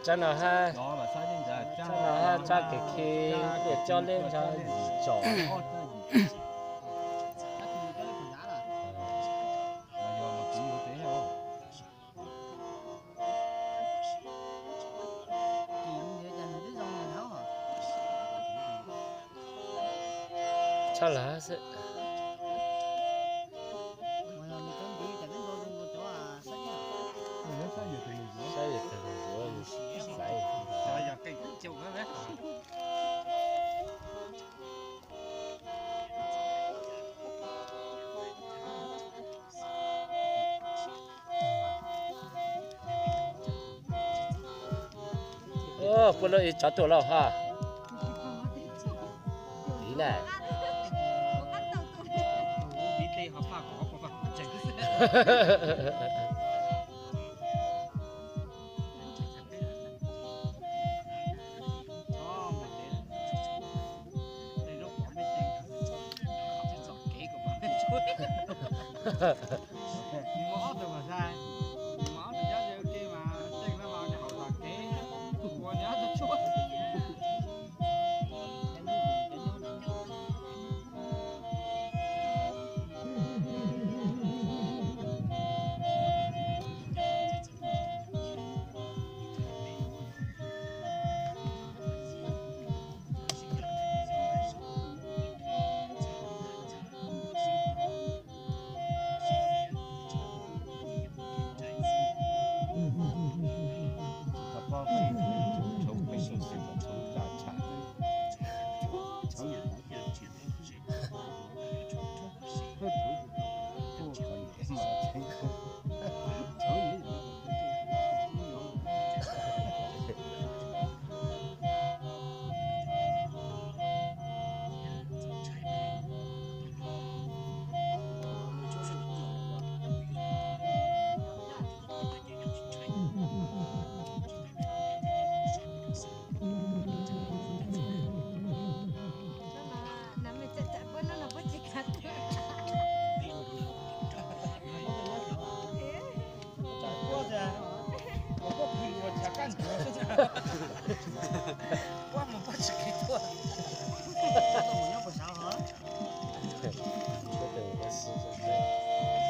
Tsab no hab, tsab no hab tsab kev khi, ua coj leb ntsab yim tsom. Tshaj lawm xwb. Saib yog tus nus yuav xaiv. Puab lub ib tsov tuaj lauj ha. Tiv na.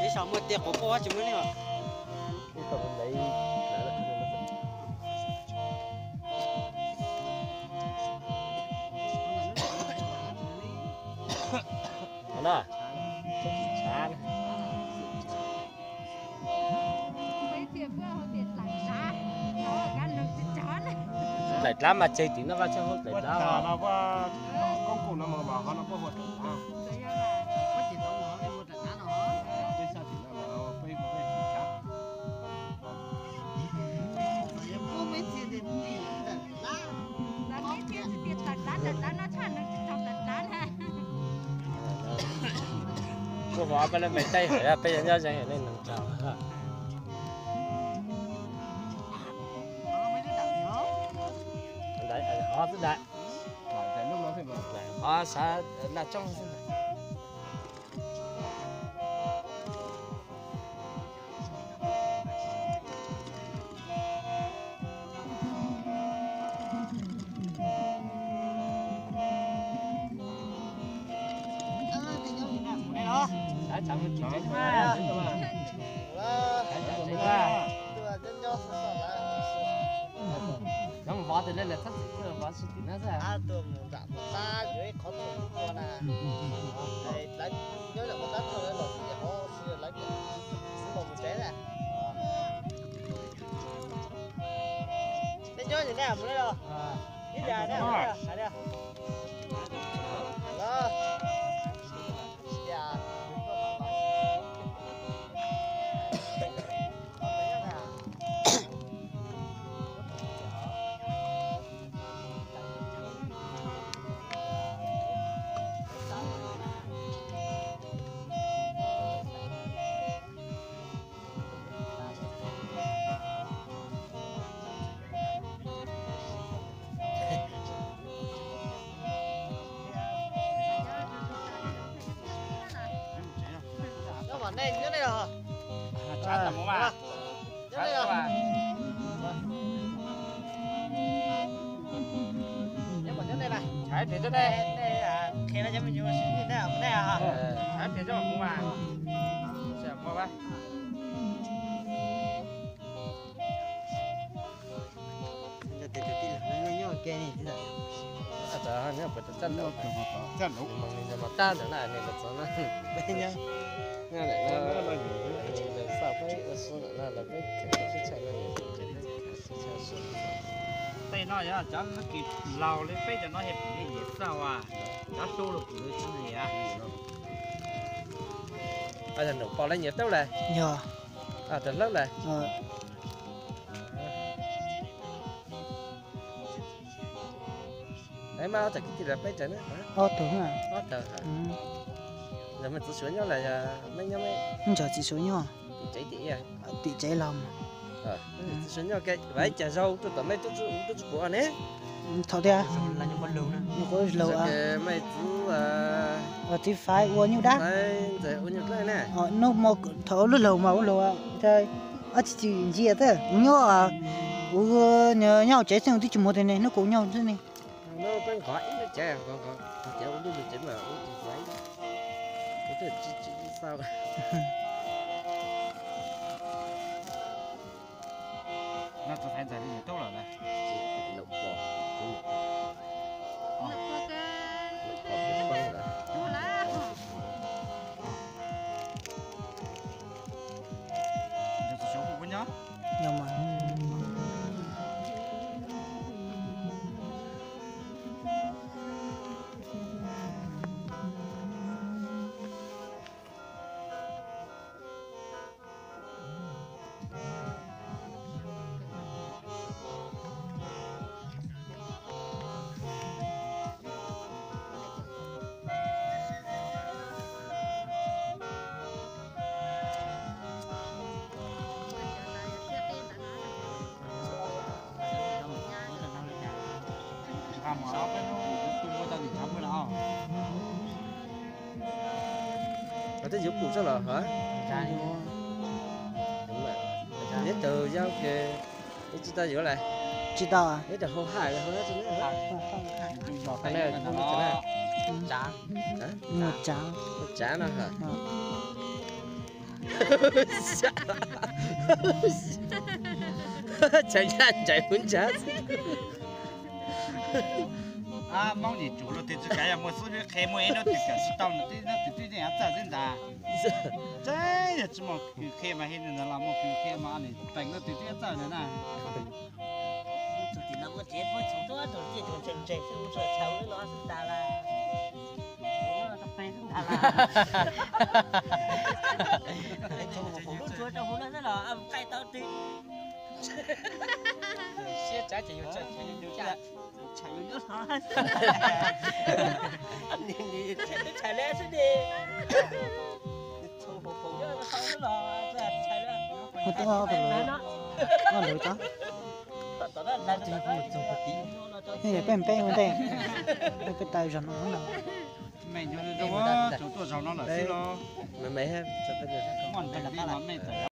Ib sab muaj tiaj quav quaj tsis muaj li os. Dlaim dlab mas tseg tim no vaj tsheej hauv dlaim dlab. Kuv hov peb lub npe Thaib Hawm, peb yuav nyob ze nej neeg tsaug. Ntawd, hov xwb ntawd. Hov sav laj tsooj xwb ntawd. Nyob mus vov tus lej lawm txhob txwm tuaj vov sib tim na xwb. Tus mus nram Pov Tab yuav ib qhov txoom ua na. Nyob nram Pov Tab txog lawv los txog ces qhov xwb lawv los mus tsev na. Neb nyob nim nej mus li los? Ib yam nej mus li hais li. Nyob nej los? Tshav tau mus mas. Nyob nej los? Nyob nej los? Qhia nej cov me nyuam sib nej nej. Tshav tau mus mas. Tab ntawd na, nws los txog na, peb nyob. Nyob lawm no, nws xav peb ua su lawm no los peb khaws sib tshaj no, sib tshaj su. Tej no yog cov kis laus li peb cov no yog pem li nyiam txaj as, cov hluas los kuv tsis nyiam. Nraum pos lawv nyiam taub lawm. Yog. Rau hlawb lawm. Maj ob tawg kwv tij los peb tawg na? Ob tawg. Ob tawg. Yog mej txiv Suav nyob los yog mej nyob? Nrog txiv Suav nyob. Tim tsev los. Txiv Suav nyob ke, vas ib cag zaug tuaj tom mej tub tsis pum ne. Thaum tias mej txiv, txiv Faiv ua nyuj dab. Ntxawm ua nyuj dab na. Hnub thaum lub laug mas ua laug, ob txiv tsis ntsia, nyob kuv nyob hauv tsev xwb twb tsis mus tias ne, hnub kuv nyob xwb ne. Hnub peb nqos ib lub tsev, nqos nqos tias ua lub lub tsev mas ua tus Faiv, ua twb tsis tsis xav. No tus Faiv ntxawg li tub lawm na. Twb yuav pum tso los hov? Neb tug yau ke, neb tsis tau yuav lawm? Tsis tau. Neb tug hau hais hau tsav, tsav no hov? Tsav yaj ntsais huv ntsav. Moob yim tsum luag twg tsis kav yog muaj xub neb qhia muaj ib hnub twg kawm tsis tau nws twb hnub twg twb yeej txawj xwb ntag. Tseeb yog tsis muaj kws qhia mas hib nws ntawd los muaj kws qhia mas nws peem hnub twg twb txawj ntag na. Tus tim no muaj tsev puab txhua tus, tus tij tus ntseeg ntseeg xwb, mus txog thaum lub no xwb tas lawm. Tau peb xwb ntag lawm. Txhua tus lub tsuav rau hauv no xwb los qaij tau twg. Siab tsav ces yuav txawj tshais yuav nyob no. Tshais le xwb ni. Peb peb ua ntej, peb taw zog no no. Me nyuam tuaj zaum no lawm xwb los.